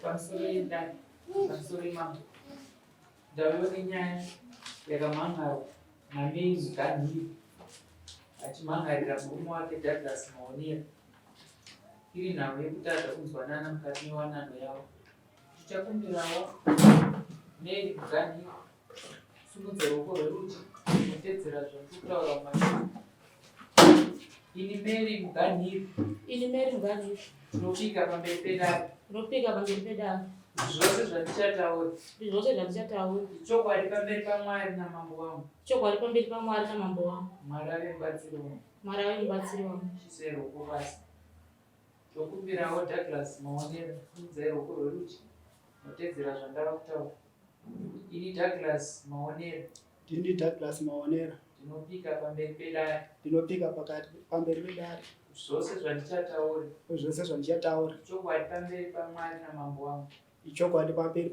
Pamusoro yedare, pamusoro yemambo. Ndauya nenyaya yakamhan'arwa naMary Muganhiri achimhan'arira murume wake Douglas Maonera iri nhau yekutadza kunzwanana mukati mewanano yavo. Tichakumbirawo Mary Muganhiri simudza ruoko rwerudyi unotedzera zvandiri kutaura mumashure. Ini Mary Muganhiri. Ini Mary Muganhiri. Ndinopika pamberi pedare. Ndinopika pamberi pedare. Zvose zvandichataura. Zvose zvandichataura. Ichokwadi pamberi paMwari namambo wangu. Ichokwadi pamberi paMwari namambo wangu. Mwari ave mubatsiri wangu. Mwari ave mubatsiri wangu. Chisai ruoko pasi. Tokumbirawo Douglas Maonera, simudzai ruoko rwerudyi motedzera zvandava kutaura. Ini Douglas Maonera. Ndini Douglas Maonera. Ndinopika pamberi pedare. Ndinopika pakati pamberi pedare. Zvose zvandichataura. Zvose zvandichataura. Ichokwadi pamberi paMwari namambo wangu. Ichokwadi pamberi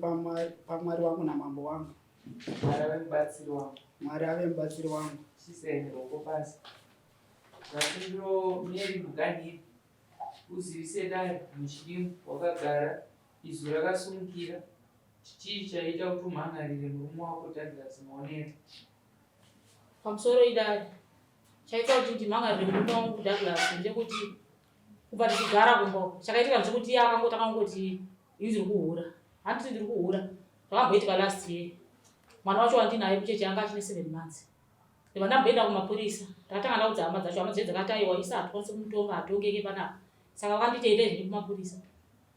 paMwari wangu namambo wangu. Mwari ave mubatsiri wangu. Mwari ave mubatsiri wangu. Chiseni ruoko pasi. Vakumbiro Mary Muganhiri uzivise dare muchidimu wakagara izwi rakasumukira Chii chaiita kuti umhan'arire murume wako Douglas Maonera? Pamusoro idare. Chaita kuti ndimhan'arire murume wangu Douglas ndechekuti kubva tichigara kumba uko chakaitika ndechekuti iye akangotanga kungoti ini ndiri kuhura. Handiti ndiri kuhura. Zvakamboitika last year. Mwana wacho wandinaye mucheche anga achine 7 months. Ndibva ndamboenda kumapurisa. Ndakatanga ndaudza hama dzacho, hama dzacho dzakati aiwa isa hatikwanisi kumutonga hatongeke panapa. Saka vakanditi endai zvenyu kumapurisa.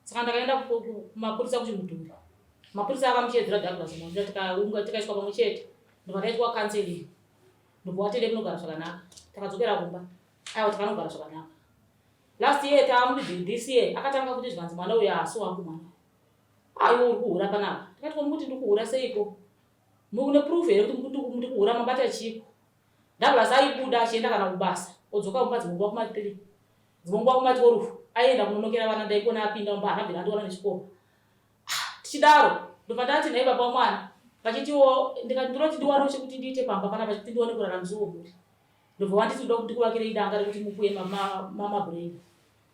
Saka ndakaenda kumapurisa kuchimudhuri. Mapurisa akamushedzera Douglas Mondira tikaunga tikaiswa pamwe chete. Ndobva ndaitwa counseling. Ndobva watende kunogara zvakanaka. Takadzokera kumba. Aiwa takanogara zvakanaka. Last year taamudii this year akatanga kuti zvikanzi mwana uyu haasi wangu mwana. Ah iwe uri kuhura panapa. Ndikati ko mukuti ndikuhura seiko? Mune proof here kuti ndikuhura mabata chiiko? Douglas aibuda achienda kana kubasa odzoka kumba dzimwe nguva kuma 3. Dzimwe nguva kuma 12 aienda kunonokera vana ndaikona apinda mumba haana bvira andiwana nechikoro. Ah, tichidaro ndobva ndati nhai baba wamwana vachitiwo ndikati ndinoti ndiwanewo chekuti ndiite pamba panapa chekuti ndiwane kuraramisawo mhuri. Ndobva wanditi ndoda kuti ndikuvakirei danga rekuti mupuye mamabrain.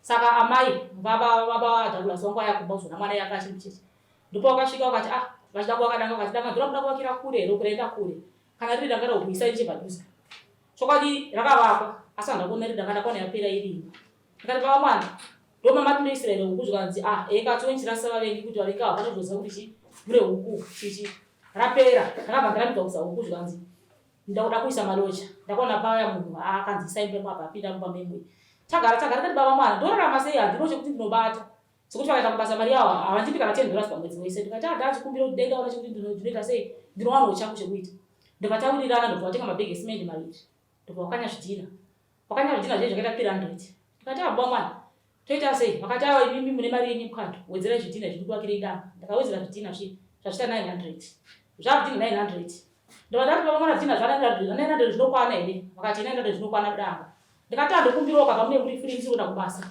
Saka amai baba baba Douglas wangu aya kumba kuzoona mwana yanga achiri mucheche. Ndipo wakasvika wakati ah vachida kuvaka danga vakati danga ndoda kuda kuvakira kure here kuraenda kure. Kana riri danga rakuisa nechepadhuze. Chokwadi rakavakwa asi handina kuona riri danga ndakaona yapera iri imba. Ndikati baba mwana ndo mama tinoisira here huku zvikanzi ah eka tinonchirasa vavengi kuti vavengi ava vanozoziva kuti chi mune huku chichi rapera ndakabva ndarambidzwa kuisa huku zvikanzi ndakuda kuisa maloja ndakaona paya munhu akanzi isai mumba apa apinda mumba memwe tagara tagara ndati baba mwana ndorarama sei handino chekuti ndinobata sekuti vakaenda kubasa mari yavo havandipi kana 10 dollars pamwedzi wese ndikati ah ndachikumbira kuti dai ndaona chekuti ndinoita sei ndinowanawo changu chekuita ndobva taurirana ndobva watenga mabhegi esimendi maviri ndobva wakanya zvidhina wakanya zvidhina zviye zvakaita 300 ndikati ah baba mwana toita sei vakati awa imimi mune mari yenyu mukando wedzerai zvidhina izvi ndikuvakireyi dama ndakawedzera zvidhina zviye zvazvita 900 zvazvidhina 900 ndobva ndati baba mwana zvidhina zva 900 zvinokwana here vakati 900 zvinokwana danga ndikati andokumbirawo kaka mune muri free ndisiri kuenda kubasa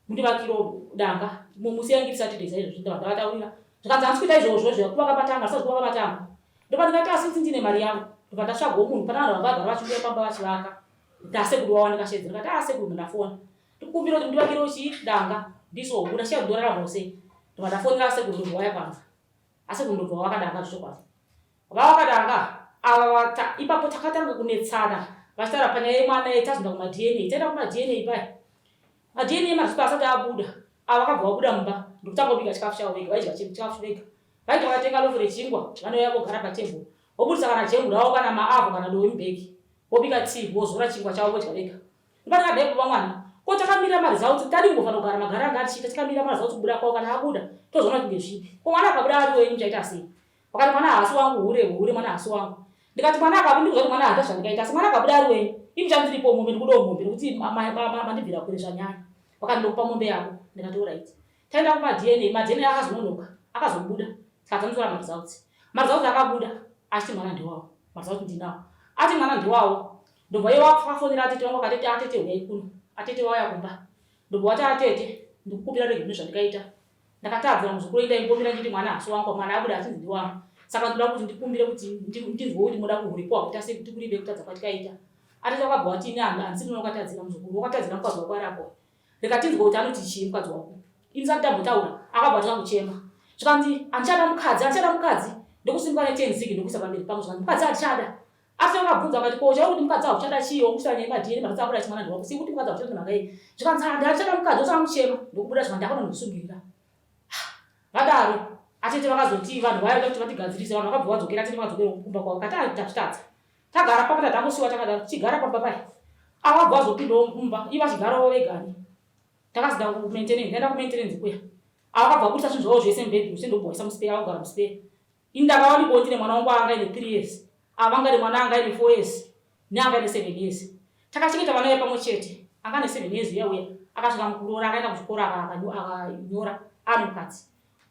mundivakiro danga musi yange iri Saturday saizvozvi ndabva ndavataurira zvikanzi handisi kuita izvozvo zve kuvaka patanga handisati kuvaka patanga ndobva ndikati asi kuti ndine mari yangu ndobva ndatsvagawo munhu pana vanhu vanga vagara vachiuya pamba vachivaka ndasekuru wavo ndikashedzera ndikati ah sekuru ndafona ndikukumbira kuti mundivakirewo chii danga ndiso huku ndashiya ndoraramawo sei ndobva ndafonera sekuru ndobva waya pamba asekuru ndobva wakadanga zvechokwadi Vavakatanga ava vata ipapo takatanga kunetsana vachitaura panyaya yemwana ye tazoenda kumaDNA taenda kumaDNA paya maDNA mazipa asati abuda ava vakabva vabuda mumba ndokutanga kubika chikafu chavo vega vaidya chikafu vega vaiti vakatenga lofu rechingwa vanouya vogara patable vobudisa kana jemu ravo kana maavho kana dowe mubhegi vobika tii vozora chingwa chavo vodya vega ndopandakadai baba mwana ko takamira maresults tadi kungofanira kugara magara anga achiita takamira maresults kubuda kwavo kana abuda tozoona kuti ndezvipi ko mwana akabuda ari wenyu muchaita sei Vakati mwana haasi wangu hure hure mwana haasi wangu. Ndikati mwana akabuda ndikuziva kuti mwana haata zvandikaita asi mwana akabuda ari wenyu. Imi chandiripo mombe ndikudawo mombe nekuti mandibvira kure zvanyanya. Vakati ndokupa mombe yako. Ndikati alright. Taenda kuma DNA, ma DNA akazononoka akazobuda tikati tanotora ma results. Ma results akabuda achiti mwana ndewawo. Ma results ndinawo. Ati mwana ndewawo. Ndobva iye wakafonera atete wangu akati atete huyai kuno. Atete wauya kumba. Ndobva wati atete ndikukumbira rege mune zvandikaita. Ndakatadzira muzukuru enda imbomira nditi mwana haasi wangu mwana abuda achinzi ndiwangu saka ndoda kuti ndikumbire kuti ndinzwe kuti moda kuhurikwa kuita sei kuti kurive kutadza kwatikaita atete wakabva wati ini handisi muno wakatadzira muzukuru wakatadzira mukadzi wako ari apo reka tinzwe kuti anoti chii mukadzi wako. Ini ndisati ndambotaura akabva atanga kuchema. Zvikanzi handichada mukadzi, handichada mukadzi. Ndokusimuka neten zig ndokuisa pamberi pangu zvikanzi mukadzi handichada. Asi vakabvunza vakati ko chauri kuti mukadzi hauchada chii wakushaya nyaya yemadna matadza akuda chimwana ndewako sei kuti mukadzi hauchada nemhaka yei. Zvikanzi handichada mukadzi otanga kuchema ndokubuda zvikanzi ndakona ndosungirira. Vadaro atete vakazoti vanhu vaya kuti vatigadzirise vanhu vakabva vadzokera atete vakadzokera kumba kwavo kati ah, tazvitadza. Tagara pamba tatangosiwa takadaro tichigara pamba paya. Ava vabva vazopindawo mumba ivo vachigarawo vegani. Takazoda ku maintenance ndaenda ku maintenance kuya. Ava vakabva vaburitsa zvinhu zvavo zvese mubedroom zvese ndobva vaisa muspare vakugara muspare. Ini ndakawanikwawo ndine mwana wangu anga aine 3 years. Ava vanga ine mwana anga aine 4 years neanga aine 7 years. Takachengeta vana vedu pamwe chete. Anga ane 7 years uya uya akasvika mukuroora akaenda kuchikoro akanyora ari mukadzi.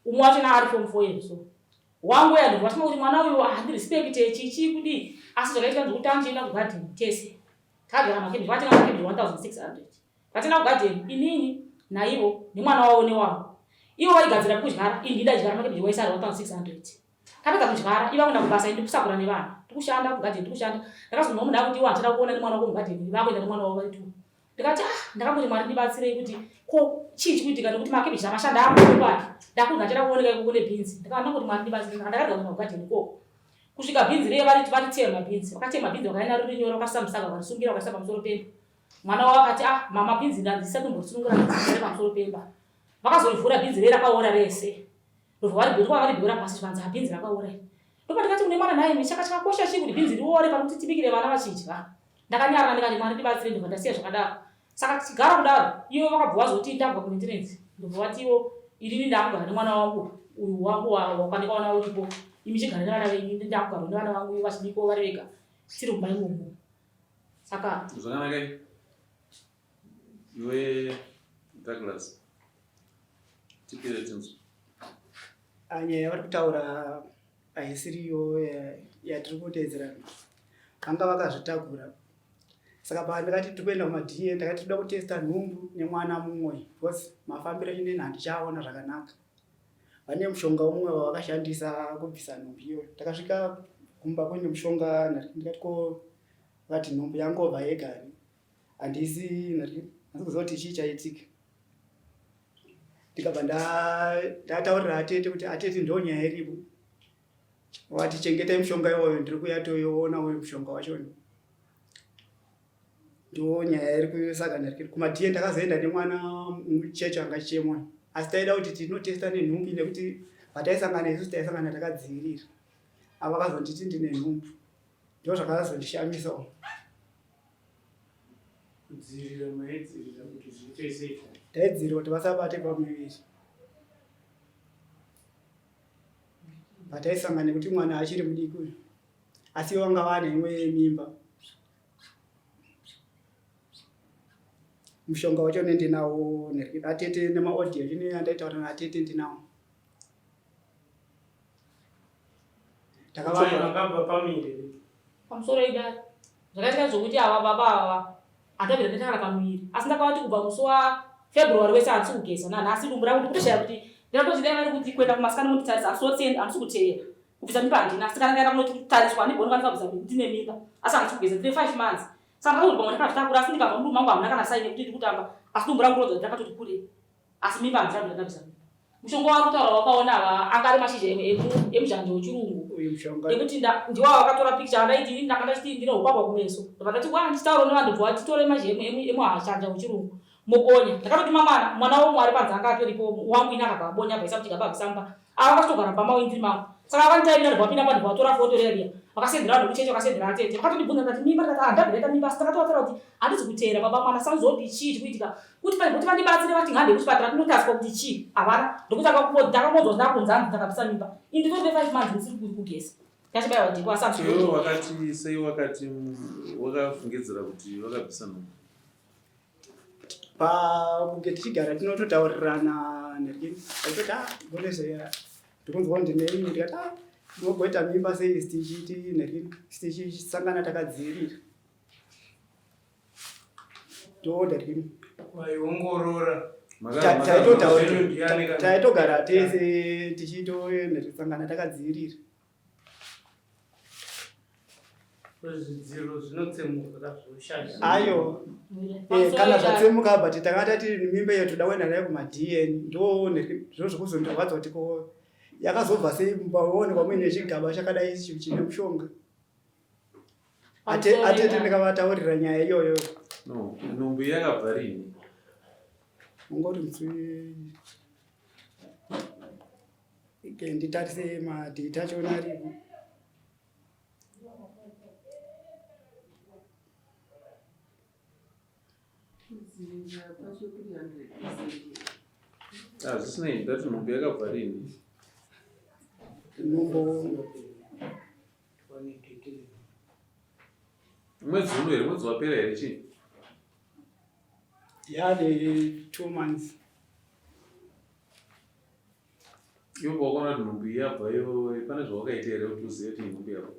Umwe wacho na ari form 4 years so. Wangu uya ndobva vatanga kuti mwana uyu handirespecte chii chii kudii asi zvakaitika ndezvekuti tandichienda kugarden tese. Tagara makebi vatenga makebi 1600. Vatenda kugarden inini naivo nemwana wavo newangu. Ivo vaigadzira pekudyara ini ndaidyara makebeji waisa ari 1600. Tapedza kudyara ivo vakuenda kubasa ini ndikusakura nevana. Tikushanda kugarden tikushanda. Ndakazonzwa munhu akuti iwo handichada kuona nemwana wako mugarden vakuenda nemwana wavo vari two. Ndikati ah ndakangoti Mwari ndibatsirei kuti ko chii chikuitika nekuti makebeji amashanda akukwani. Ndakunzi handichada kuoneka ikoko nebhinzi. Ndakanga ndangoti Mwari ndibatsirei ndakarega kuenda kugarden ikoko. Kusvika bhinzi riye vari varitema bhinzi. Vakatema bhinzi vakaenda riri nyoro vakaisa musaga vakarisungira vakaisa pamusoro pemba. Mwana wavo akati ah mama bhinzi ndanzi ndisatombosunungura bhinzi riri pamusoro pemba. Vakazorivhura bhinzi riye rakaora rese. Ndobva varibhura varibhura pasi zvikanzi ah bhinzi rakaora iri. Ndopandikati kune mwana nhai chaka chakakosha chii kuti bhinzi riore pane kuti tibikire vana vachidya. Ndakanyarara ndikati Mwari ndibatsire ndobva ndasiya zvakadaro. Saka tichigara kudaro ivo vakabva vazoti ndabva kumaintenance ndobva vati ivo inini ndakugara nemwana wangu uyu wangu wandikaona uripo imi chigara nevana venyu ndakugara nevana vangu ivo vachibiko vari vega tiri kumba imomo. Saka zvakanaka iwe Douglas tipire tinzwe. Ah, nyaya yavari kutaura haisiriyo yatiri kuteedzerana vanga vakazvitakura saka pandakati tiri kuenda kumadna ndakati toda kutesta nhumbu nemwana mumwe because mafambiro inini handichaona zvakanaka vane mushonga umwe wavakashandisa kubvisa nhumbu iyoyo takasvika kumba kune mushonga ndikati ko vati nhumbu yangobva yega handisi handisi kuziva kuti chii chaitika ndikabva ndataurira atete kuti atete ndo nyaya iripo vati chengetai mushonga iwoyo ndiri kuya toiona uyo mushonga wacho ndo nyaya iri kusaka ndarikiri kumadhiye ndakazoenda nemwana mucheche anga chichemwa asi taida kuti tinotesta nenhumbi nekuti pataisangana isusu taisangana takadzivirira ava vakazonditi ndine nhumbu ndo zvakazondishamisawo Kudzivirira maidzivirira kuti zviite sei? Taidzivirira kuti vasabate pamuviri pataisangana nekuti mwana achiri mudiki uyu asi vanga vane imwe mimba mushonga wacho ne ndinawo atete nemaaudio chine andaitaura naatete ndinawo Takavamba pamire. Pamusoro idai. Zvakaitika zvokuti ava baba ava handabvira ndaita kana pamuviri. Asi ndakavati kubva musi wa February wese handisi kugeza nanhasi dumbu rangu ndikutoshaya kuti ndingatoti dai vari kuti kuenda kumasikana monditarisa handisi handisi kuteera. Kubvisa mimba handina asi kana ndaenda kunotariswa handiboni kwanisa kubvisa ndine mimba asi handisi kugeza ndine 5 months. Saka ndakazoti pamwe ndakazvitakura asi ndikabva mudumbu mangu hamuna kana sign yekuti ndiri kutamba asi dumbu rangu roza ndakatoti kurei. Asi mimba handisati ndakabvisa mimba. Mushonga waari kutaura wakaona ava anga ari mashizha emuzhanje wechirungu ekuti ndiwo wakatora picture andaiti ini ndanga ndachiti ndine ukwakwa kumeso ndobva ndati wa ndichitaura nevanhu bva titore mashizha emuhashanja wechirungu mobonya ndakatotuma mwana mwana womwe ari panze anga atoripo wangu ini akabva abonya abvaisa muchigaba abvisa mumba ava vakachitogara mumba mavo indiri mangu saka vanitaimira ndobva vapinda mba ndobva vatora foto riya riya vakasendera vanhu vekuchechi vakasendera atete vakatondibvunza ndikati mimba ndikati handabvira ndaita mimba asi ndakatovatora kuti handisi kuteera baba mwana sanzoti chii chikuitika kuti pane kuti vandibatsire vati ngande kuchipatara tinotariswa kuti chii havana ndokutanga ndakangonzwa ndakunzi hanzi ndakabvisa mimba ini nditori ne5 months ndisiri kugeza ndachibaiwa dhiko asi hanzi wakati sei wakati wakafungidzira kuti wakabvisa nhumbu pakunge tichigara tinototaurirana neriki aitoti ah goneseya ndikunzwa kuti ndine imwe ndikati ah tinogoita mimba sei tichiti neriki tichisangana takadzivirira toda riki waiongorora taitogara tese tichitoendesangana takadzivirira. Zvidziro zvinotsemuka kazvoshanda. Ayo. Eh, kana zvatsemuka but tanga tati mimba iyo toda kuenda nayo kumaDN ndo zviro zvekuzondirwadza kuti ko yakazobva sei mumba woonekwa muine chigaba chakadai chine mushonga. Atete ndikavataurira nyaya iyoyo. No, nhumbu yakabva rini? Ungori musi nditarise madheta achona aripo. Ah, zvisinei ndati nhumbu yakabva rini? Nhumbu mwedzi uno here mwedzi wapera here chii? Yane 2 months. Iwe wakaona kuti nhumbu iyi yabva iwe pane zvawakaita here kuti uzive kuti inhumbu yako?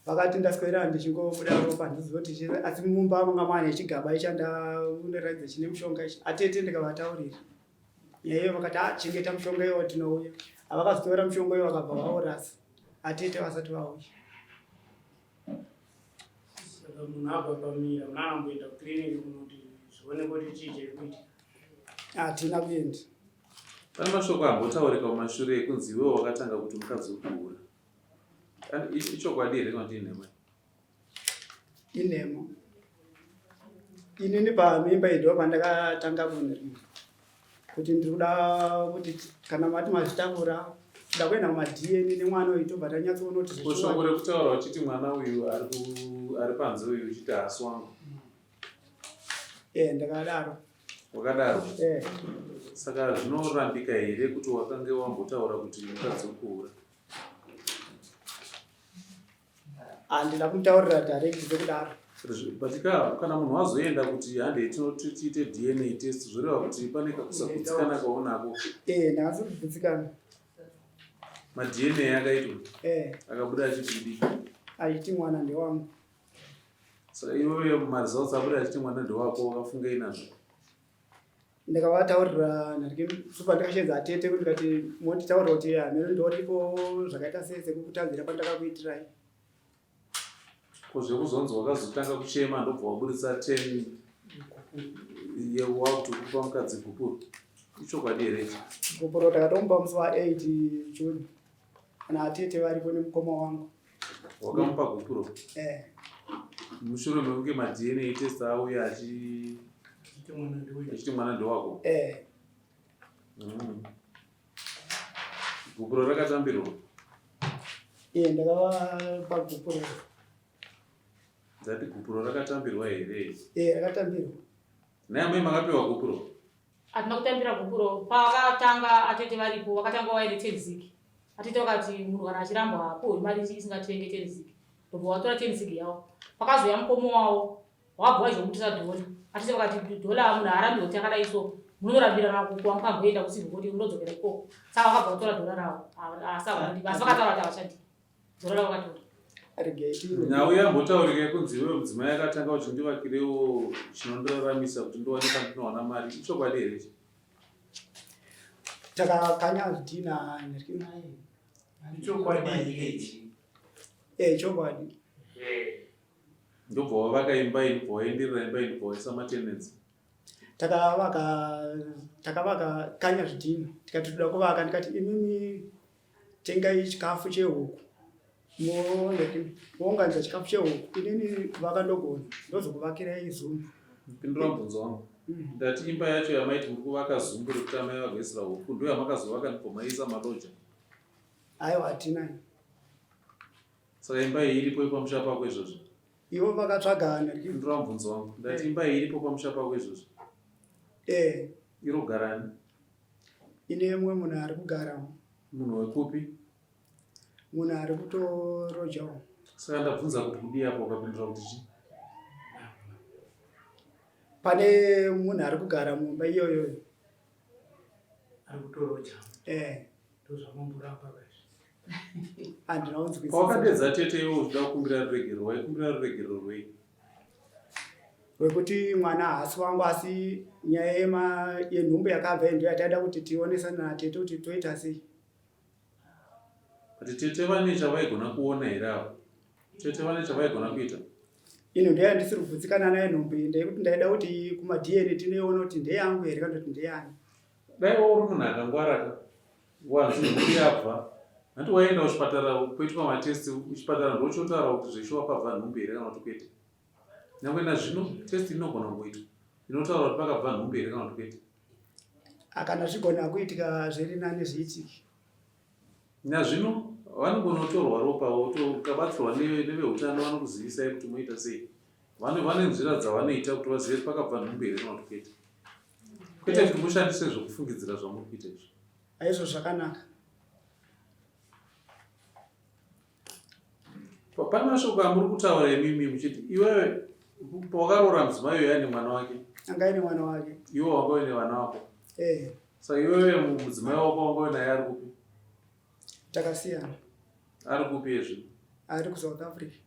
Vakati ndaswera ndichingobuda ropa handizive kuti chii asi mumba manga maane chigaba ichandaratidza chine mushonga ichi. Atete ndikavataurira nyaya iyo vakati ah chengeta mushonga iwo tinouya. Havakazotora mushonga iwo vakabva vaurasa atete vasati vauya. Saka munhu abva pamira munhu anamboenda kuclinic kunoti zvionekwe kuti chii chiri kuitika. Hatina kuenda. Pane mashoko ambotaurika mumashure ekunzi iwewe wakatanga kuti mukadzi uri kuhura. Ichokwadi here kana kuti inhema? Inhema. Inini pamimba iyi ndo pandakatanga kunhema kuti ndiri kuda kuti kana mati mazvitakura kuda kuenda kumaDNA nemwana uyu tobva tanyatsoona kuti shoko rekutaura uchiti mwana uyu ari panze uyu uchiti haasi wangu. Eh, ndakadaro. Wakadaro? Eh. Saka zvinorambika here kuti wakange wambotaura kuti mukadzi ukuhura? Handina kumutaurira direct sekudaro. But ka kana munhu wazoenda kuti handei tinoti tiite DNA test zvoreva kuti pane kakusagutsikana kwaunako. Eh, ndakasakugutsikana. Ma DNA akaitwa? Eh. Akabuda achiti kudii? Achiti mwana ndewangu. Saka iwewe maresults abuda achiti mwana ndewako wakafungei nazvo? Ndakavataurira super ndakasheedza atete kuti ndikati monditaurira kuti hameno ndoripo zvakaita sei sekukutadzira kwandakakuitirai. Ko zvekuzonzi wakazotanga kuchema ndobva waburitsa 10 yewakuti kupa mukadzi gupuro ichokwadi here ichi? Gupuro takatomupa musi wa 8 June kana atete varipo nemukoma wangu. Wakamupa gupuro? Eh. Mushure mekunge maDNA test auya achiti mwana ndewako? Eh. Gupuro rakatambirwa? Eh, ndakavapa gupuro. Ndati gupuro rakatambirwa here? Eh, rakatambirwa. Nhai amai makapiwa gupuro? Hatina kutambira gupuro. Pavakatanga atete varipo vakatanga vaine tenziki. Atete vakati munhu kana achirambwa haapuhwi mari isingatenge tenziki. Ndobva vatora tenziki yavo. Pakazouya mukoma wavo wabva vachizomutisa dhola. Atete vakati dhola munhu haarambi kuti akadai so munonorambirana kwamukamboenda kusiri kuti munodzokera ikoko. Saka vakabva vatora dhola ravo. Asi vakataura kuti havachadi. Dhola ravo vakatora. Nhau yambotaurika yekunzi iwewe mudzimai akatanga kuti ndivakirewo chinondiraramisa kuti ndiwane pandinowana mari ichokwadi here ichi? Takakanya zvidhina Ichokwadi here ichi? Eh, chokwadi. Ndobva wavaka imba iyi ndobva waenderera imba iyi ndobva waisa matenants. Takavaka takavaka kanya zvidhina tikati toda kuvaka ndikati imimi tengai chikafu chehuku mounganidza chikafu chehuku inini kuvaka ndogona ndozokuvakirai zumbu. Pindura mubvunzo wangu. Ndati imba yacho yamaiti muri kuvaka zumbu rekuti amai vagoisira huku ndo yamakazovaka ndipo maiisa maloja? Aiwa hatina. Saka imba iyi iripo pamusha pako izvozvo? Ivo vakatsvaga. Pindura mubvunzo wangu. Ndati imba iyi iripo pamusha pako izvozvo? Eh. Iri Ine mumwe munhu ari kugara. Munhu wekupi? Munhu ari kutorojawo. Saka ndabvunza kuti kudii apo ukapindura kuti chii? Pane munhu ari kugara mumba iyoyo. Ari kutoroja. Eh. Ndozvamamboramba kaizvi. Handina kunzwisisa. Pawakadedza tete iwe uchida kukumbira ruregerero waikumbira ruregerero rwei? Rwekuti mwana haasi wangu asi nyaya yenhumbu yakabva iyi ndiyo yataida kuti tionesane natete kuti toita sei. But tete vane chavaigona kuona here avo? Tete vane chavaigona kuita. Ino ndeya ndisiri kugutsikana nayo nhumbu iyi ndeyekuti ndaida kuti kumaDNA tinoiona kuti ndeyangu here kana kuti ndeyani. Dai uri munhu akangwara ka wanzi nhumbu yabva hanti waienda kuchipatara poitwa matest kuchipatara ndochotaura kuti zveshuwa pabva nhumbu here kana kuti kwete. Nyangwe nazvino test inogona kungoitwa inotaura kuti pakabva nhumbu here kana kuti kwete. Akana zvigona kuitika zviri nani zviitike. Nazvino vanongonotorwa ropa ukabatsirwa neveutano vanokuzivisai kuti moita sei. Vane vane nzira dzavanoita kuti vazive kuti pakabva nhumbu here kana kuti kwete. Kwete kuti mushandise zvekufungidzira zvamuri kuita izvi. Aizvo zvakanaka. Pane mashoko amuri kutaura imimi muchiti iwewe pawakaroora mudzimai uyo aine mwana wake. Anga aine mwana wake. Iwe wanga uine vana wako. Eh. Saka iwewe mudzimai wako wanga uinaye ari kupi? Takasiyana. Ari kupi ezvino? Ari kuSouth Africa.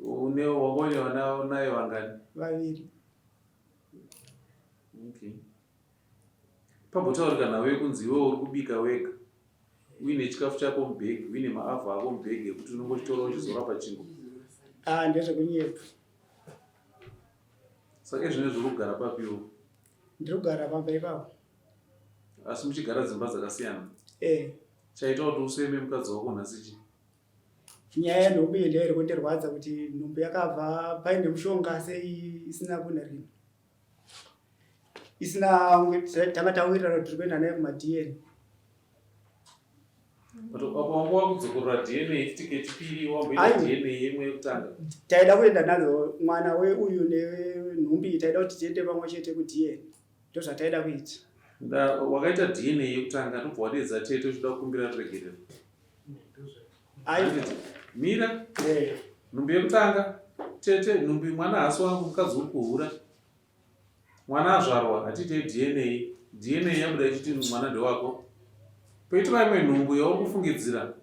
Une wanga uine vana naye vangani? Vaviri. Okay. Pambotaurika nhau yekunzi iwewe uri kubika wega uine chikafu chako mubhegi uine maavhu ako mubhegi ekuti unongochitora uchizora pachingwa. Ah, ndezvekunyepa. Saka izvino zviri kugara papiwo? Ndiri kugara pamba ipapo. Asi muchigara dzimba dzakasiyana? Eh. Chaita kuti useme mukadzi wako nhasi chii? Nyaya yenhumbu iyi ndiyo iri kundirwadza kuti nhumbu yakabva paine mushonga sei isina kunarina. Isina tanga tawirirana kuti tiri kuenda nayo kumaDNA. But apa wanga wakudzokorora DNA futi kechipiri wamboita DNA yemwe yekutanga. Taida kuenda nadzo mwana weuyu nenhumbi iyi taida kuti tiende pamwe chete kuDNA. Ndozvataida kuita. Nda wakaita DNA yekutanga ndobva wadeedza tete uchida kukumbira ruregerero. Aiwa. Mira. Eh. Nhumbi yekutanga tete nhumbi mwana haasi wangu mukadzi uri kuhura. Mwana azvarwa hatiitei DNA. DNA yabuda ichiti mwana ndewako. Poitwa imwe nhumbu yauri kufungidzira.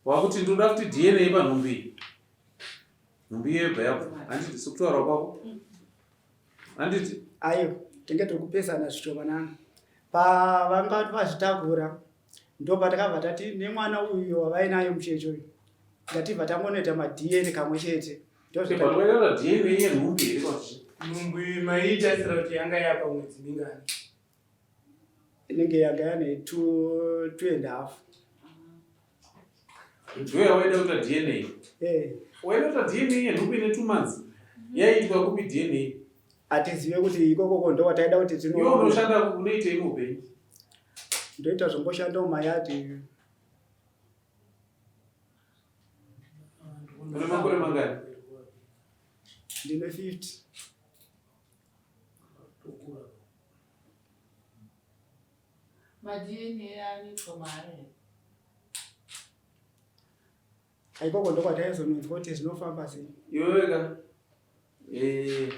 Wakuti ndoda kuti DNA panhumbu iyi. Nhumbu iyoyo yobva yabva. Handiti sekutaura kwako? Handiti? Ayo, tinge tiri kupesana zvishomanana. Pavanga vazvitakura ndopatakabva tati nemwana uyu wavainaye mucheche uyu ngatibva tangonoita maDNA kamwe chete. Ndozvataita DNA yenhumbu here kwazvi? Nhumbu iyi maiitarisira kuti yanga yapa mwedzi mingani? Inenge yanga yane two and a half. Ndiwe waida kuita DNA? Eh. Waida kuita DNA yenhumbu ine 2 months? Yaiitwa kupi DNA? Hatizive kuti ikokoko ndo wataida kuti tino. Iwe unoshanda unoitei muupenyu? Ndoita zvongoshanda mumayadhi. Une makore mangani? Ndine 50. MaDNA anoitwa mahara here? Ikoko ndokwataizononzwa kuti zvinofamba sei. Iwewe ka eh,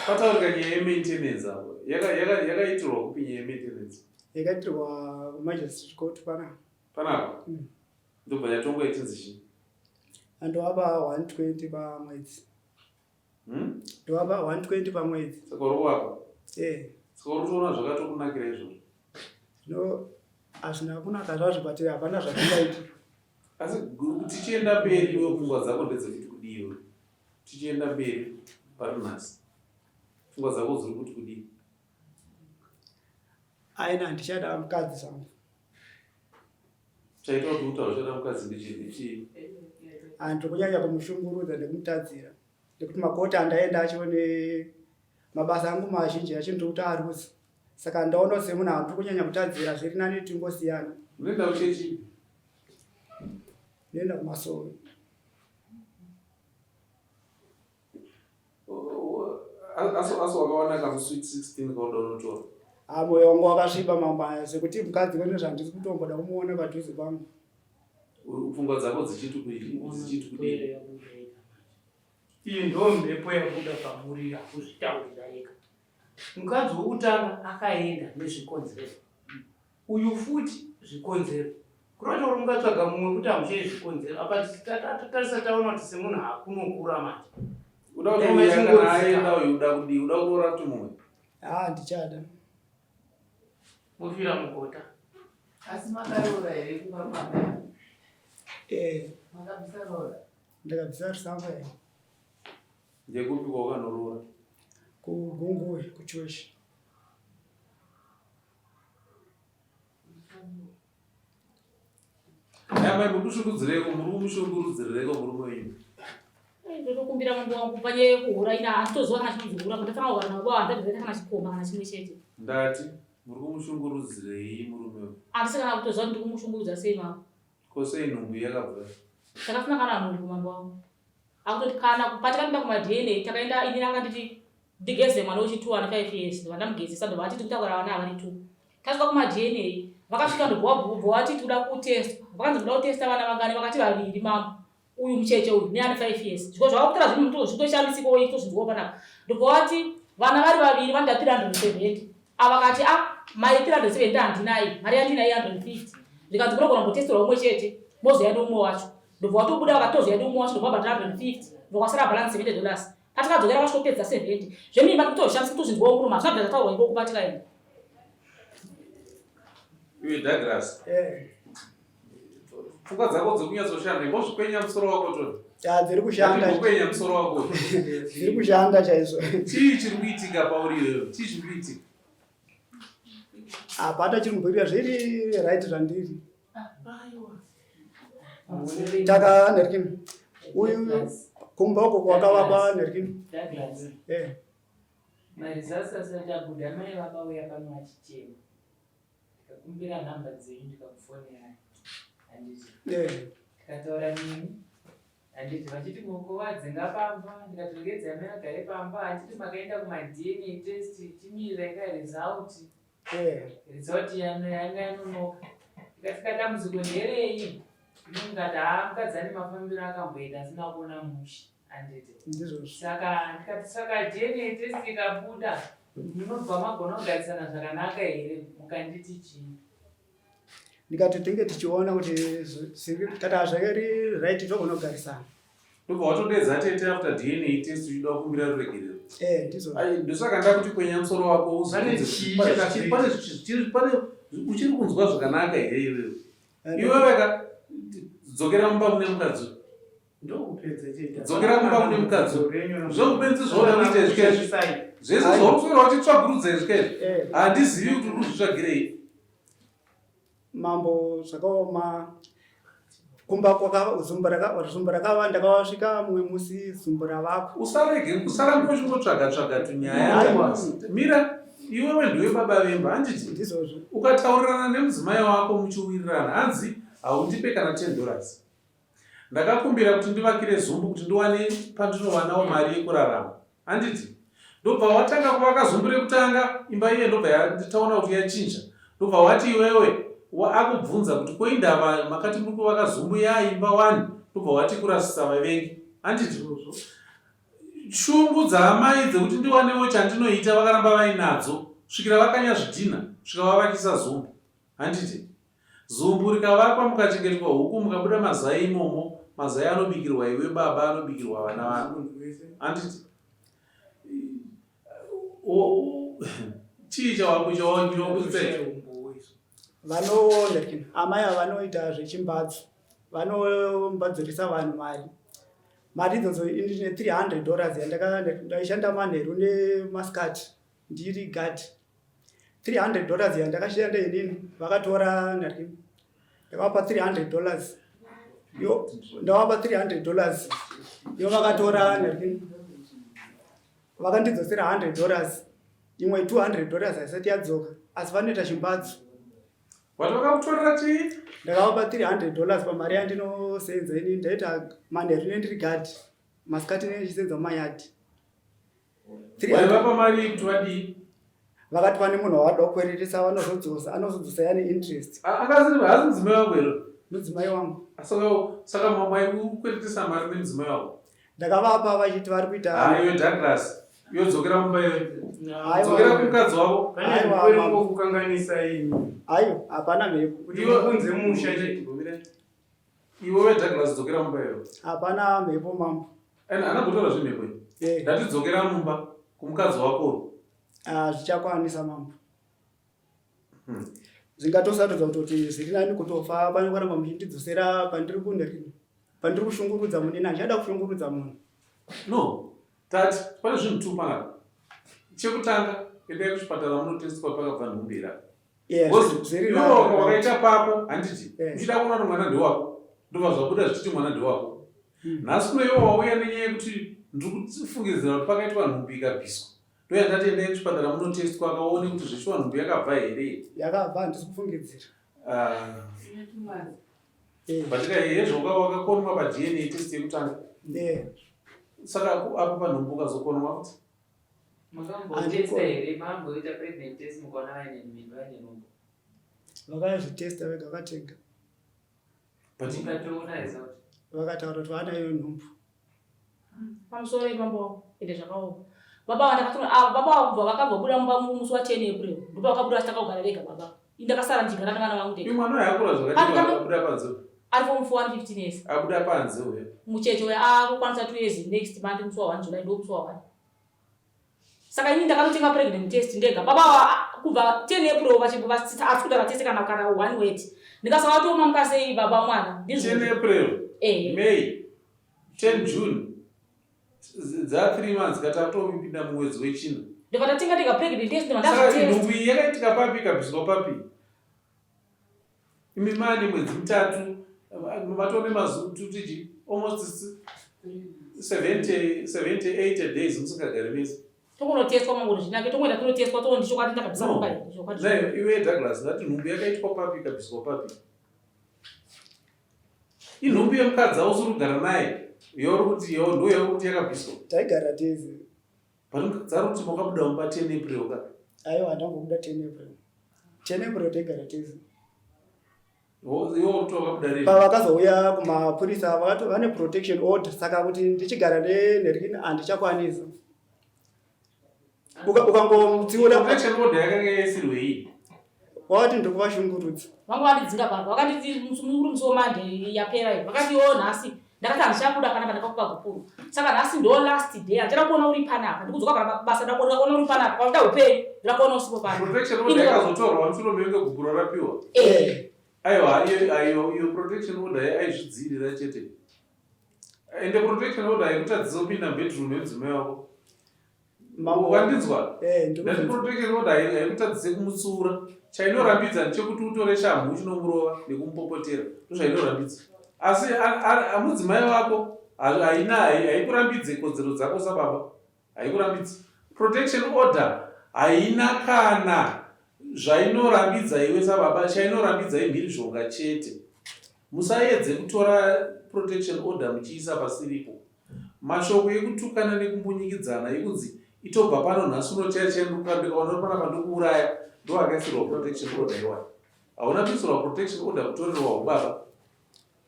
pataurika nyaya yemaintenance apo yakaitirwa kupi nyaya yemaintenance? Yakaitirwa kumagistrate court panapa. Panapa? Mm. Ndobva yatongwa ichinzi chii? Andovapa 120 pamwedzi. Hmm? Ndovapa 120 pamwedzi. Saka uri kuvapa? Eh. Saka uri kutoona zvakatokunakira izvozvo? No, hazvina kunaka zvazvo but hapana zvatingaita. Asi tichienda mberi iwe pfungwa dzako ndedzekuti kudii iwe? Tichienda mberi pari nhasi. Pfungwa dzako dziri kuti kudii? Aina handichada mukadzi zvangu. Chaita kuti utaure uchada mukadzi ndechii? Antu kunyanya kumushungurudza nekumutadzira nekuti makoti andaenda acho nemabasa angu mazhinji acho ndiri kuti aruzi saka ndaona semunhu andiri kunyanya kutadzira zviri nani tingosiyana. Unoenda kuchechi? Ndinoenda kumasowe. Asi wakawana kamu sweet 16 kauda unotora? Ah, moyo wangu wakasviba mambo aya sekuti mukadzi wene zvandisi kutomboda kumuona padhuze pangu. Pfungwa dzako dzichiti dzichiti kudii? Iyi ndo mhepo yabuda pamuri yakuzvitaurira yega. Mukadzi wokutanga akaenda nezvikonzero. Uyu futi zvikonzero. Kureva kuti mungatsvaga mumwe kuti hamuchei zvikonzero. Apa tatarisa taona kuti semunhu hakunokura manje. Uda kuti uyu kana aenda uyu uda kudii? Uda kuroora kuti mumwe? Ah, ndichada. Mofira mugota. Asi makaroora here kumba kwamai? Eh. Makabvisa roora? Ndakabvisa rusambo here. Ndekupi kwawakanoroora? KuGunguwe, kuChiweshe. Amai muri kushungurudzireko, muri kumushungurudzireko murume wenyu. Ndotokumbira mambo wangu panyaya yekuhura ina handitoziva kana chinonzi hura pandafanira kugara navo handabvira kana chikomba kana chimwe chete. Ndati muri kumushungurudzirei murume uyu? Handisi kana kutoziva kuti ndiri kumushungurudza sei mambo. Ko sei nhumbu yakabva? Takasina kana nhumbu mambo wangu. Akutoti kana patakapinda kuma DNA takaenda ini akanditi ndigeze mwana wechi2 ane 5 years ndobva ndamugezesa ndobva atiti kutakura vana ava vari 2. Tasvika kuma DNA vakasvika ndobva wabva wati toda kutestwa. Vakanzi muda kutesta vana vangani vakati vaviri mambo. Uyu mucheche uyu neane 5 years. Zviko zvavakutora zvinhu mutozvi zvitoshamisiko tozvinzwawo panapa. Ndobva wati vana vari vaviri vanoda 370. Ava vakati a ah, mari 370 handinai mari yandinayi 150. Zvikanzi munogona kumbotesterwa umwe chete mozouya neumwe wacho. Ndobva watobuda vakatozouya neumwe wacho ndobva wabhadhara 150 ndobva kwasara balance 70 dollars. Patakadzokera vasvikopedza 70. Zvemimba ndikutozvishamisa kutozvinzwawo murume hazvina kubvira zvataurwa ikoko patikaenda. Iwe Douglas. Eh. Pfungwa dzako dzekunyatsoshanda imbozvikwenya musoro wako toni. Ya dziri kushanda. Kwenya musoro wako. Dziri kushanda chaizvo. Chii chiri kuitika pauri iwewe? Chii chiri kuitika? Hapana chiri kumboitika zviri right zvandiri. Taka nerkin. Uyu kumba uko kwakavakwa nerkin. Douglas. Eh. Maresults asati abuda mai vakauya pano vachichema. Ndikakumbira nhamba dzenyu ndikakufonerai. Handiti. Eh. Tikataura nemi. Handiti vachiti mukovadzinga pamba ndikati regedzai mai vagare pamba handiti makaenda kuma DNA test chimirirai ka result. Eh. Result yanga yanonoka. Ndikati ka dambudziko nderei? Ini ndikati haa mukadzi ane mafambiro akamboita asina kuona mushe. Handiti. Ndizvozvo. Saka ndikati saka DNA test ikabuda munobva magona kugarisana zvakanaka here mukanditi chii? Ndikati tinge tichiona kuti kana zviri right togona kugarisana. Ndobva watodedza tete after DNA test uchida kukumbira ruregerero. Eh, ndizvo. Ai, ndosaka ndakuti kwenya musoro wako Pane chii chakati- pane pane uchiri kunzwa zvakanaka here iwewe? Iwewe ka dzokera mumba mune mukadzi. Ndokupedza chete. Dzokera kumba kune mukadzi. Zvekupedza zvauda kuita izvi kaizvi. Kushandisai. Zvese zvauri uchitsvagurudza izvi kaizvi. Eh. Handizivi kuti uri kuzvitsvagirei. Mambo zvakaoma kumba kwaka zumba raka zumba rakava ndakavasvika mumwe musi zumba ravako. Usarege usarambe uchingotsvaga tsvaga tunyaya. Aiwa. Mira iwewe ndiwe baba vemba handiti? Ndizvozvo. Ukataurirana nemudzimai wako muchiwirirana hanzi haundipe kana 10 dollars. Ndakakumbira kuti ndivakire zumbu kuti ndiwane pandinowanawo mari yekurarama. Handiti? Ndobva watanga kuvaka zumbu rekutanga, imba iye ndobva taona kuti yachinja. Ndobva wati iwewe akubvunza kuti ko indava makati muri kuvaka zumbu yaimba wani, ndobva wati kurasisa vavengi. Handiti? Shungu dzaamai dzekuti ndiwanewo chandinoita vakaramba vainadzo svikira vakanya zvidhinha svika vavakisa zumbu. Handiti? Zumbu rikavakwa mukachengetwa huku mukabuda mazai imomo, mazai anobikirwa iwe baba anobikirwa vana vako. Handiti? Chii chawakuchawakutseka? Vano amai ava vanoita zvechimbadzo. Vanombadzirisa vanhu mari. Mari idzodzo ini ndine 300 dollars yandaka ndaishanda manheru nemasikati ndiri guard. 300 dollars yandakashanda inini vakatora ndati ndakavapa 300 dollars yo ndavapa 300 dollars yo vakatora ndati vakandidzosera 100 dollars imwe 200 dollars haisati yadzoka asi vanoita chimbadzo Wati vakakutorera chii? Ndakavapa 300 dollars pamari yandinosenza ini ndaita manheru nendiri guard masikati nendichisenza mumayadhi Waivapa mari kuti vadii? Vakati pane munhu wavada kukweretesa vanozodzosa anozodzosa yane interest. Akasiri haasi mudzimai wako here? Mudzimai wangu. Saka saka mai kukweretesa mari nemudzimai wako? Ndakavapa vachiti vari kuita. Ah iwe Douglas. Iwe dzokera mumba iwe. Dzokera kumukadzi wako. Pane mhepo kukanganisa ini. Ayo hapana mhepo. Kuti uunze musha chete. Iwe Douglas dzokera mumba iwe. Hapana mhepo mambo. And ana kutaura zvemhepo iyi. Eh. Ndati dzokera mumba kumukadzi wako. Ah zvichakwanisa mambo. Zvingatosarudza kutoti zviri nani kutofa pane kuramba muchindidzosera pandiri kune. Pandiri kushungurudza munhu ini handichada kushungurudza munhu. No, tati pane zvinhu tu panapa. Chekutanga endai kuchipatara munotestwa pakabva nhumbi here apa. Wakaita pako handiti uchida kuona kuti mwana ndewako ndobva zvabuda zvichiti mwana ndewako hmm. nhasi kuno iwe wauya nenyaya yekuti ndiri kufungidzira kuti pakaitwa nhumbi ikabviswa ndoyandati endai kuchipatara munotestwa akaone kuti zveshuwa nhumbi yakabva here yakabva handisi kufungidzira ah. eh. but hezvo wakakonwa padna test yekutanga eh. saka apo panhumbi ukazokonwa kuti Makambotesta here mamboita pregnant test mukaona vaine mimba vaine nhumbu? Vakazvitesta vega vakatenga. But mukatoona result. Vakataura kuti vanayo nhumbu. Pamusoro ipambo ende zvakaoma. Baba vandakatora ava baba ava kubva vakabva buda mumba musi wa 10 April. Ndipo vakabuda vachitanga kugara vega baba. Ndakasara ndichigara nevana vangu ndega. Mwana uyu akura zvakadii abuda panze? Ari form 4 ari 15 years. Abuda panze uyu. Mucheche uyu akukwanisa 2 years next month musi wa 1 July ndo musi wa 1. Saka ini ndakanotenga pregnant test ndega. Baba kubva 10 April vachibva asi kutaura tese kana kana one word. Ndikasavatooma mukasei baba mwana. Ndizvo. 10 April. Eh. May. 10 June. Dza 3 months kati atopinda mumwedzi wechina. Ndobva ndatenga ndega pregnant test ndobva ndazvitest. Nhumbu iyi yakaitika papi ikabviswa papi? Imi mani mwedzi mitatu matove mazuva tutiji almost 70 78 days musingagari mese. Tokunotestwa manguri zvinake tongoenda tonotestwa toona ndichokwadi ndakabvisa mumba here chokwadi. Nayo iwe Douglas ndati nhumbu yakaitwa papi ikabviswa papi? Inhumbu yemukadzi ausiri kugara naye yauri kuti ndo yauri kuti yakabviswa. Taigara tese. But mukadzi ari kuti makabuda mumba 10 April ka? Aiwa handambobuda 10 April. 10 April taigara tese. Pavakazouya kumapurisa vakati vane protection order saka kuti ndichigara nenherikini handichakwanisa. Ukangomutsiura protection order yakanga yaisirwei? Wakati ndiri kuvashungurudza. Vanga vandidzinga papa vakati uri musi wemande yapera iyo vakati yoo nhasi ndakati handichabuda panapa ndakakupa gupuro saka nhasi ndo last day handichada kuona uri panapa ndikudzoka pana basa ndakuona uri panapa kwakuda upenyu ndoda kuona usipo pano protection order yakazotorwa mushure mekunge gupuro rapiwa eh. Aiwa iyo iyo protection order aizvidzivirira chete ende protection order haikutadzisa kupinda mubedroom yemudzimai wako Wandinzwa? Eh, Ndati protection order haikutadzise kumutsiura. Chainorambidza ndechekuti utore shamhu uchinomurova nekumupopotera. Ndozvainorambidza. Asi mudzimai wako haina haikurambidze kodzero dzako sababa. Haikurambidze. Protection order haina kana zvainorambidza iwe sababa, chainorambidza imhirizhonga chete. Musaedze kutora protection order muchiisa pasiripo. Mashoko ekutukana nekumbunyikidzana ekunzi itobva pano nhasi uno chaiye chaiye ndikaona uri panapa ndokuuraya ndoakaisirwa protection order iwayo. Hauna kuisirwa protection order kutorerwa hubaba.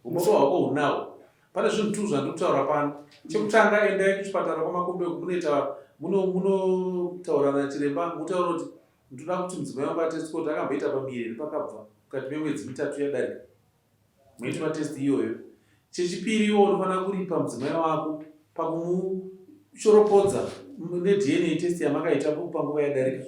Hubaba hwako hunawo. Pane zvinhu tu zvandiri kutaura pano. Chekutanga endai kuchipatara kwaMakombe uku munoita munotaura nachiremba mutaura kuti ndoda kuti mudzimai wangu atestwe kuti akamboita pamuviri here pakabva mukati memwedzi mitatu yadarika. Moitwa test iyoyo. Chechipiri iwe unofanira kuripa mudzimai wako pakumushoropodza neDNA test yamakaita panguva yadarika.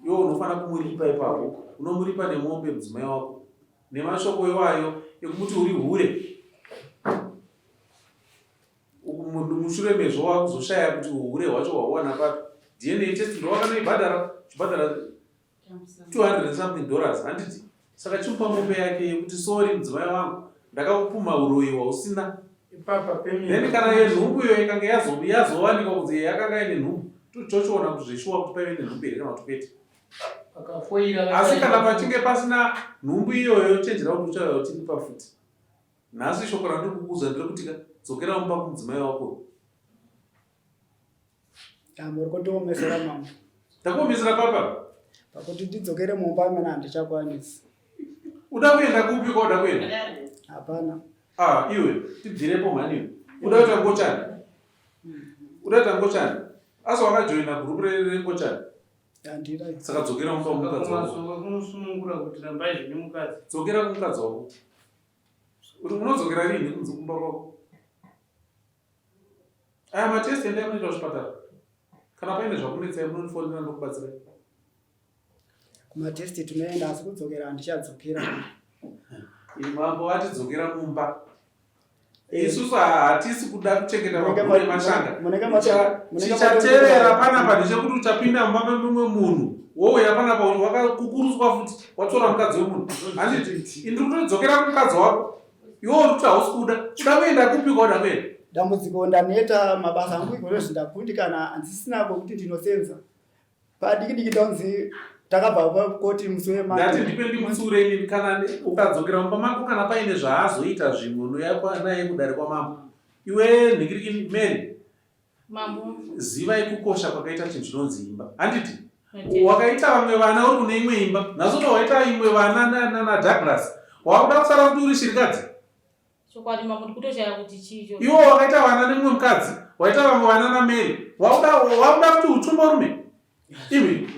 Iwe unofanira kumuripa ipapo. Unomuripa nemombe mudzimai wako nemashoko iwayo ekumuti uri hure. Mushure mezvo wakuzoshaya kuti uhure hwacho hwauwana papi. DNA test ndowakanoibhadhara uchibhadhara 200 something dollars handiti saka chimupa mombe yake yekuti sorry mudzimai wangu ndakakupumha uroyi hwausina then kana yenhumbu iyo ikanga yazowanikwa kunzi yakanga ine nhumbu tochiona kuti zveshuwa kuti paive nenhumbu here kana kuti kwete asi kana pachinge pasina nhumbu iyoyo chenjera kuti uchauya uchiripa futi nhasi shoko randiri kukuudza nderekutika dzokera mumba kumudzimai wako Muri kundiomesera mama. Ndakuomesera papa? Pakuti ndidzokere mumba mina handichakwanisi. Uda kuenda kupi kwauda kuenda? Hapana. Ah, iwe tibvirepo mhani iwe. Uda kuita ngochani? Uda kuita ngochani? Asi wakajoina group rengochani? Handina. Saka dzokera mumba mukadzi wako. Kunosunungura kuti rambai zvenyu mukadzi. Dzokera kumukadzi wako. Unodzokera rini kunzi kumba kwako? Aya matest endai munoita kuchipatara. Kana paine zvakunetsai munondifonera ndokubatsirai. Kumatest tinoenda asi kudzokera handichadzokera. Mambo vatidzokera mumba. Eh. Isusu hatisi kuda kuchengeta mabhuru emashanga. Chichatevera panapa ndechekuti uchapinda mumba memumwe munhu wouya panapa wakakukuruswa futi watora mukadzi wemunhu. Handiti indiri kutodzokera kumukadzi wako. Iwe uri kuti hausi kuda. Kuda kuenda kupi kwauda kuenda? Dambudziko ndaneta mabasa angu ikozvo ndakundikana handisina kwekuti ndinosenza. Padiki diki tonzi takabva pakoti musi wemande. Ndati ndipe ndimutsiure inini kana ukadzokera mumba mako kana paine zvaazoita zvimwe unouya naye kudare kwamambo. Iwe nhingiriki Mary. Mambo. Zivai kukosha kwakaita chinhu chinonzi imba. Handiti? Wakaita vamwe vana uri kune imwe imba. Nhasi uno waita imwe vana naDouglas. Wakuda kusara kuti uri shirikadzi? Chokwadi mambo ndikutoshaya kuti chii ichocho. Iwe wakaita vana nemumwe mukadzi, waita vamwe vana naMary. Wakuda wakuda kuti utsvimborume? Imi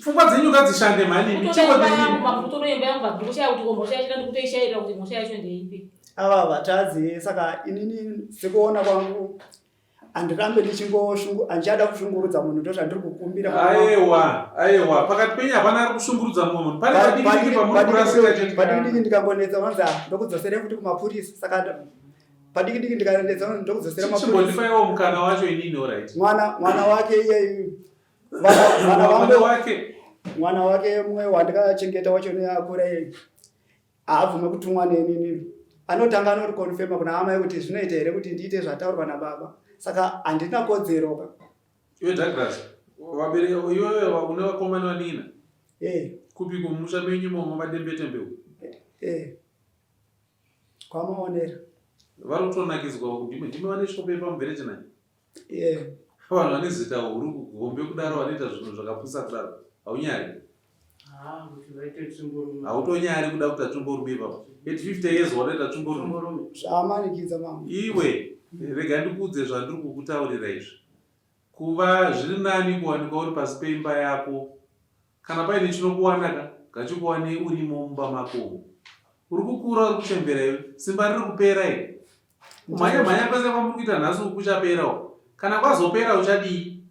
pfungwa dzenyu ngadzishande mhani imi. Chiko dzenyu. Mambo kutonoimba yangu but ndikushaya kuti ko mhosva yacho ndikutoishayira kuti mhosva yacho ndeipi. Ava vatadzi saka inini sekuona kwangu Handirambe ndichingoshungu handichada kushungurudza munhu ndozvandiri kukumbira. Aewa, aewa, pakati penyu hapana ari kushungurudza mumwe munhu. Pane padiki pamuri kurasika chete. Padiki diki ndikangonetsa vanzi ah ndokudzosere futi kumapurisa saka padiki diki ndikanetsa vanzi ndokudzosera mapurisa. Chimbondipaiwo mukana wacho inini alright. Mwana mwana wake iye mwana wangu wake mwana wake mumwe wandikachengeta wacho neakura iye haabvume kutumwa neni inini anotanga anorikonfema kuna amai kuti zvinoita here kuti ndiite zvataurwa nababa saka handina kodzero ka iwe Douglas vabereki iwewe une vakomana vanina eh kupi kumusha menyu imomo vadembetembe eh kwamaonera vari kutonakidzwa ndimi ndimi vane shope pamubhereche nani yeah. Vanhu vane zita huru hombe kudaro vanoita zvinhu zvakapusa kudaro haunyari ah, hautonyari kuda kuita tsvimborume ipapo at 50 years watoita tsvimborume zvamanikidza mama iwe rega ndikuudze zvandiri kukutaurira izvi kuva zviri nani kuwanikwa uri pasi peimba yako Kana paine chinokuwana ka ngachikuwane urimo mumba mako umu. Uri kukura uri kuchembera iwe. Simba riri kupera iri. Kumhanya mhanya kwese kwamuri kuita nhasi uku kuchapera uku. Kana kwazopera uchadii?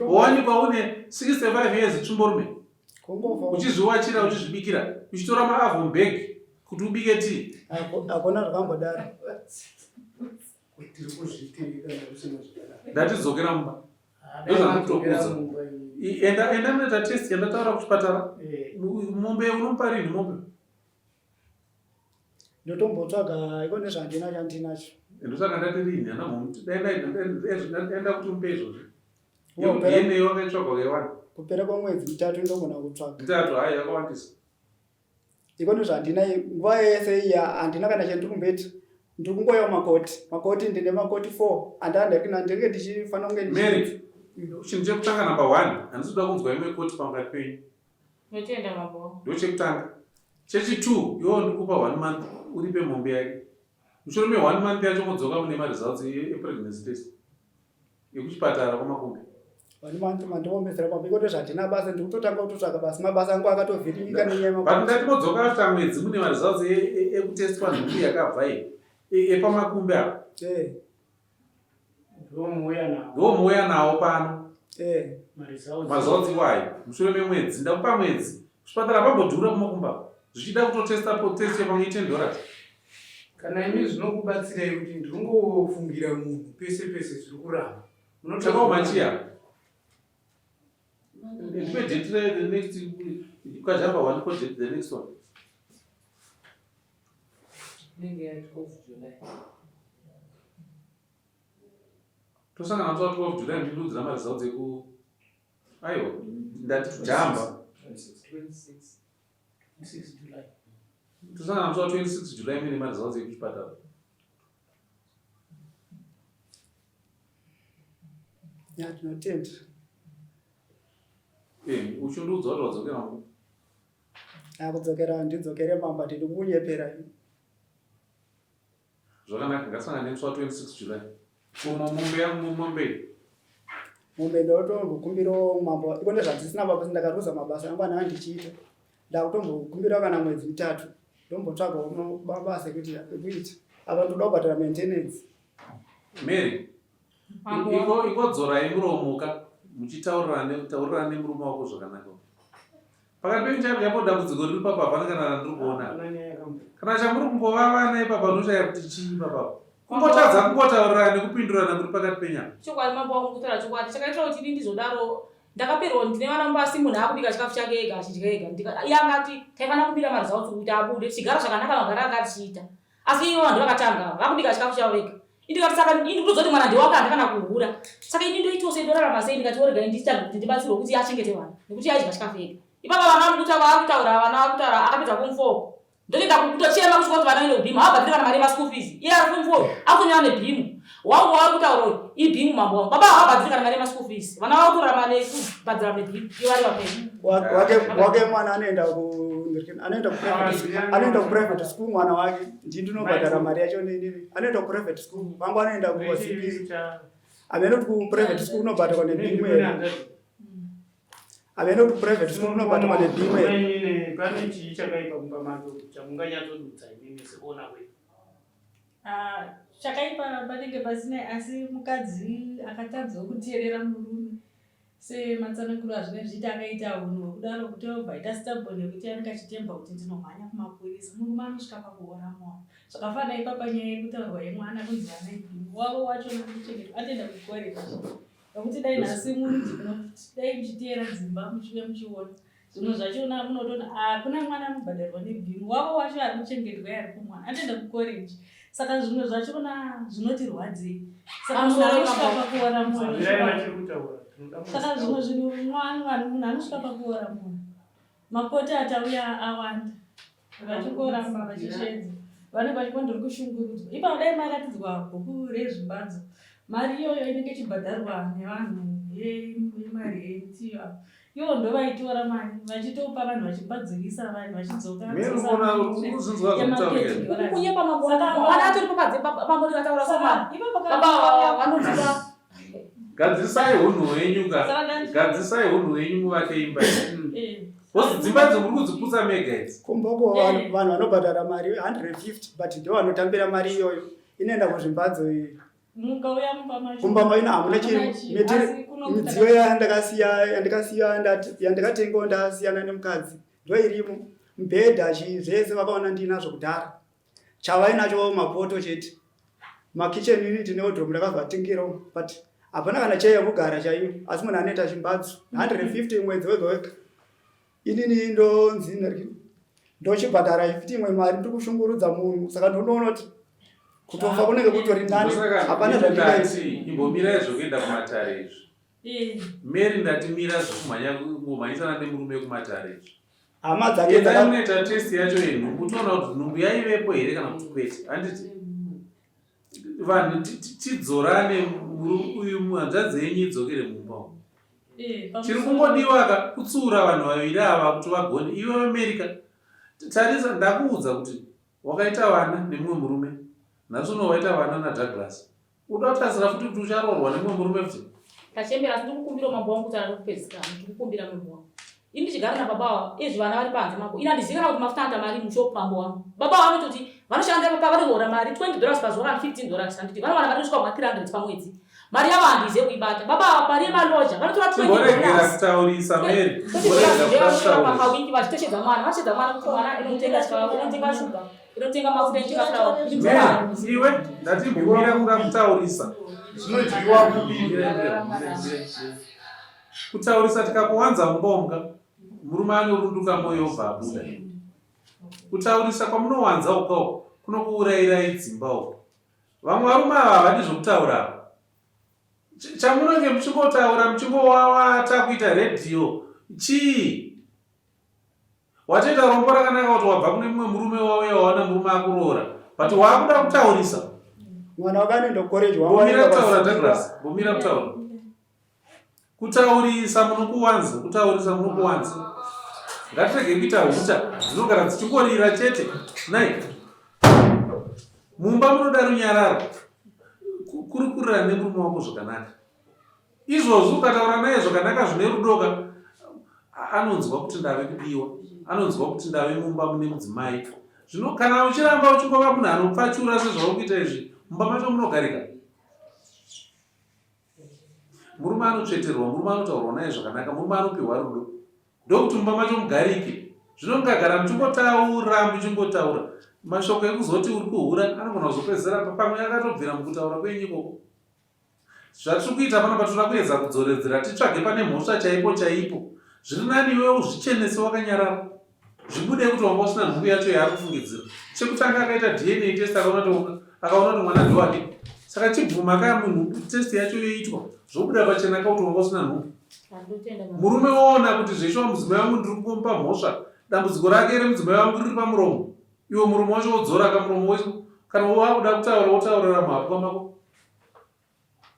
Wowanikwa une 65 years tsvimborume. Uchizviwachira uchizvibikira uchitora maavon bag kuti ubike tii. Hakuna zvakambodaro. Ndatidzokera mumba. Ndozvandikutokuudza. Enda enda munoita test yandataura kuchipatara. Eh. Mombe unomupa rini mombe? Ndotombotsvaga iko nezvandina chandinacho. Ndosaka ndati rini hana mombe. Dai dai enda kuti umupe izvozvo. DNA wakaitsvaga wakaiwana. Kupera kwemwedzi mitatu ndogona kutsvaga. Mitatu hayi yakawandisa. Iko nezvandina nguva yese iya handina kana chandiri kumboita ndiri kungoyawo makoti makoti ndine makoti four andandinenge ndichifanira kunge Mary chinhu chekutanga number one handisi kuda kunzwa imwe koti pakati penyu Ndotenda mambo. Ndo chekutanga. Chechi two iwo ndikupa one month uripe mombe yake. Mushure me one month yacho modzoka mune maresults epregnancy test. Yekuchipatara kwamakumbi. Vane vantu mandiomesera pamwe ikoto zvandina basa ndikutotanga kutotsvaga basa mabasa angu akatovhiringika nenyaya But ndati modzoka after mwedzi mune maresults ekutestwa nhumbu yakabva iyi epamakumbi apa. Eh. Ndomuuya nawo. Ndomuuya nawo pano. Eh. Maresults iwayo mushure memwedzi ndakupa mwedzi. Kuchipatara pambodhura kumakumba zvichida kutotesta test yepamwe 10 dollars. Kana imi zvinokubatsirai kuti ndinongofungira munhu pese pese zviri kuramba. Munotsvakawo machiya. Ndipe date re the next ukajamba one ko date the next one. Inenge ya 12 July. Tosangana musi wa 12 July ndindiudzira maresults eku aiwa ndati jamba. 26. 26 July. Tosangana musi wa 26 July mune maresults ekuchipatara. Ya tinotenda. Eh, uchindiudza kuti wadzokera mumba. Akudzokera ndidzokere mamba tiri kukunyepera. Zvakanaka ngatisangane nemusi wa 26 July. Umo mombe yangu mombe. Mombe ndotombokumbirawo mambo iko nezvandisina baba ndakaruza mabasa angu ananga ndichiita. Ndakutombokumbirawo kana mwedzi mitatu ndombotsvagawo mabasa ekuti ekuita. Apa ndoda kubhadhara maintenance. Mary, iko iko dzorai muromo ka muchitaurirana taurirana nemurume wako zvakanaka. Pakati penyu chaipo chaipo dambudziko riri papo hapana kana randiri kuona. Kana chamuri kungovavana ipapa unoshaya kuti chii ipapa. Kungotadza kungotaurirana nekupindurana kuri pakati penyu apa. Chokwadi mambo wangu kutaura chokwadi chakaita kuti ini ndizodaro ndakaperwa ndine vana mumba asi munhu akubika chikafu chake ega achidya ega Ndika- iye angati taifanira kumira maresults kuti abude tichigara zvakanaka magara anga tichiita asi ivo vanhu vakatanga vakubika chikafu chavo vega indikati saka ini kutozoti mwana ndewake handikana kuhura saka ini ndoitawo sei ndorarama sei ndikati oregai ndichitsvaga kuti ndibatsirwe kuti achengete vana nekuti aidya chikafu ega ipapa vana vanokuta vakutaura vana vakutaura akapedza form four ndotoenda kutochema kusvika kuti vana vaende kubhimu havabhadhiri kana mari yemaschool fees iye ari form four akutonyora nebhimu wangu waari kutaura uyu ibhimu mambo wangu baba havabhadhiri kana mari yemaschool fees vana vakutorarama nekubhadhira nebhimu ivo vari vapenyu Wake wake mwana anoenda ku anoenda ku private anoenda ku private school mwana wake ndini ndinobhadhara mari yacho nini anoenda ku private school vangu anoenda ku CP amene kuti ku private school unobhadharwa nebhimu here amene kuti private school unobhadharwa nebhimu here pane chii chakaipa kumba mako chamunganyatsodudza imimi sekuona kwenyu Ah, chakaipa panenge pasina asi mukadzi akatadzawo kuteerera murume Sematsananguro azvinenge zvichiita akaita hunhu hwekudaro kuti obva aita stubborn yekuti anenge achitemba kuti ndinomhanya kumapurisa murume anosvika pakuora moyo zvakafanana ipapa nyaya iri kutaurwa yemwana kunzi vana ibhimu wavo wachona kuchengetwa atoenda kukoreji nokuti dai nhasi muri dai muchiteera dzimba muchiuya muchiona zvimwe zvachona munotoona hakuna mwana anobhadharwa nebhimu wavo wacho ari kuchengetwa ari kumwana anoenda kukoreji saka zvimwe zvachona zvinotirwadzei saka munhu anosvika pakuora mwoyo saka zvimwe zvinhu mwana munhu anosvika pakuora mwoyo makoti atauya awanda vachingoramba vachisvedza vanenge vachingoti ndiri kushungurudzwa ipapo dai maratidzwa bhuku rezvimbadzo mari iyoyo inenge ichibhadharwa nevanhu yemari yeti ivo ndovaitora mari vachitopa vanhu vachibadzikisa vanhu vachidzokakunyepa mambo atori papadze mambo ndikataura soma baba vanoziva Gadzirisai hunhu hwenyu ka. Gadzirisai hunhu hwenyu muvake imba iyi. Eh. Boss dzimba idzo muri kudziputsa mega idzi. Kumboko vanhu vanhu vanobhadhara mari 150 but ndivo vanotambira mari iyoyo inoenda kuzvimbadzo iyi. Mukauya mumba macho. Kumba maina hamuna chiri midziyo yandakasiya yandakasiya yandakatengawo ndasiyana nemukadzi ndo irimo mubhedha chii zvese vakaona ndiinazvo kudhara. Chavainacho mapoto chete. Makitchen unit newardrobe ndakavatengerawo but hapana kana chair yekugara chaiyo asi munhu anoita chimbadzo 150 mwedzi wega wega. Inini ndonzi ndochibhadhara 50 imwe mari ndiri kushungurudza munhu saka ndonoona kuti kutofa kunenge kutori nani hapana zvandingaiti. Imbomirai zvekuenda kumatare izvi. Eh. Mary ndati mira zvekumhanya kumhanyisana nemurume kumatare izvi. Hama dzake Endai munoita test yacho yenhumbu toona kuti nhumbu yaivepo here kana kuti kwete. Handiti vanhu tidzorane uyu hanzvadzi yenyu idzokere mumba umu. Eh, Chiri kungodiwa ka kutsiura vanhu vaviri ava kuti vagone. Iwe America tarisa ndakuudza kuti wakaita vana nemumwe murume nhasi uno waita vana naDouglas. Uda kutarisira futi kuti ucharoorwa nemumwe murume futi? Tachembera asi ndikukumbira mambo wangu kuti arikupedzisira ndikukumbira mambo wangu. Ini ndichigara nababa ava izvi vana vari panze mambo. Ini handizivi kana kuti mafuta anoita mari mushop mambo wangu. Baba ava vanototi vanoshanda papa vanohora mari 20 dollars pazuva kana 15 dollars handiti vanowana mari inosvika kuma 300 pamwedzi. Mari yavo handizive kuibata. Baba ava mari yemaloja vanotora 20 Timboregera dollars. kutaurisa Mary. 20 dollars ndeyavanotora pawiki vachitoshedza mwana. Vachishedza mwana kuti mwana inotenga chikafu inotenga shuga. Inotenga mafuta inotenga flour. Iwe ndati mbomira kuda kutaurisa. Zvinodyiwa kupi? Kutaurisa tikakuwanza mumba umu murume anorunduka moyo obva abuda. Kutaurisa kwamunowanza uka uku kunokuurayirai dzimba uku. Vamwe varume ava havadi zvokutaura ava. Chamunenge muchingotaura muchingowawata kuita redhiyo chii? Watoita rombo rakanaka kuti wabva kune mumwe murume wauya wawana murume akuroora but waakuda kutaurisa. Mwana wake anoenda kukoreji Mbomira kutaura Douglas, mbomira kutaura. Kutaurisa munokuwanza, kutaurisa munokuwanza. Ngatirege kuita huta dzinogara dzichingorira chete. Nai. Mumba munoda runyararo. Kurukurirana nemurume wako zvakanaka. Izvozvi ukataura naye zvakanaka zvine rudo ka anonzwa kuti ndave kudiwa, anonzwa kuti ndave mumba mune mudzimai. Zvino kana uchiramba uchingova munhu anopfachura sezvauri kuita izvi, mumba macho munogarika. Murume anotsveterwa, murume anotaurwa naye zvakanaka, murume anopiwa rudo. Ndokuti mumba macho mugarike. Zvino mukagara muchingotaura muchingotaura mashoko ekuzoti uri kuhura anogona kuzopedzisira pamwe akatobvira mukutaura kwenyu ikoko. Zvatiri kuita pano patinoda kuedza kudzoredzera titsvage pane mhosva chaipo chaipo. Zviri nani iwe uzvichenese wakanyarara. Zvibude kuti wanga usina nhumbu yacho yaari kufungidzira. Chekutanga akaita DNA test akaona kuti akaona kuti mwana ndewake. Saka chibvuma ka munhu test yacho yoitwa zvobuda pachena ka kuti wanga usina nhumbu. Murume woona kuti zveshuwa mudzimai wangu ndiri kungomupa mhosva. Dambudziko rake remudzimai wangu riri pamuromo. Iwe muromo wacho wodzora kamuromo wesu kana wakuda kutaura wotaurira muhapwa mako.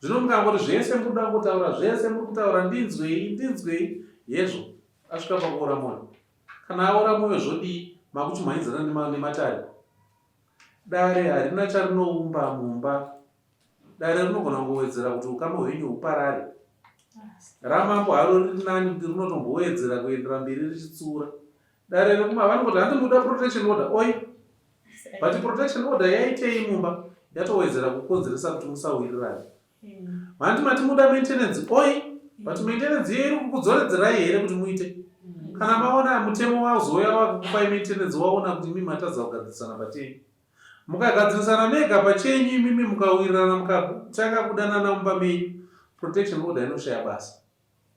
Zvino mukangoti zvese muri kuda kungotaura zvese muri kutaura ndinzwei ndinzwei hezvo asvika pakuora mwoyo. Kana aora mwoyo zvodii makuchimhanyidzana nematare. Dare harina charinoumba mumba. Dare rinogona kungowedzera kuti ukama hwenyu huparare. Ramambo haro riri nani kuti rinotombowedzera kuendera mberi richitsiura. Dare rekuma vanongoti hanzi muda protection order oi. But protection order yaitei mumba yatowedzera kukonzeresa kuti musawirirane. Hanti mati muda maintenance oi but maintenance iyo iri kukudzoredzerai here kuti muite kana maona mutemo wazouya wakukupai maintenance waona kuti imi matadza kugadzirisana pachenyu mukagadzirisana mega pachenyu imimi mukawirirana mukatanga kudanana mumba menyu protection order inoshaya basa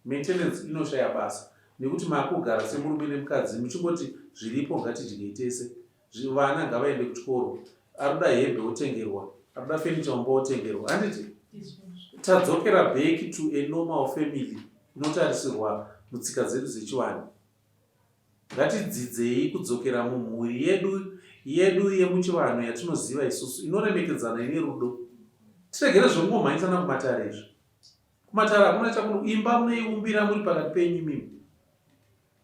Maintenance inoshaya basa nekuti makugara semurume nemukadzi muchingoti zviripo ngatidyei tese. Vana ngavaende kuchikoro. Arikuda hembe otengerwa, arikuda furniture mumba otengerwa. Handiti? Tadzokera back to a normal family inotarisirwa mutsika dzedu dzechivanhu. Ngatidzidzei kudzokera mumhuri yedu yedu yemuchivanhu yatinoziva isusu inoremekedzana ine rudo. Tiregere zvekungomhanyisana kumatare izvi. Kumatare hakuna chakuno imba munoiumbira muri pakati penyu imimi.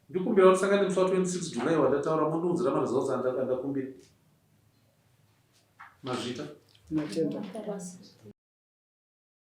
Ndikumbira kuti tisangane musi wa 26 July wandataura mondiunzira maresults andakumbira. Mazvita. Tinotenda.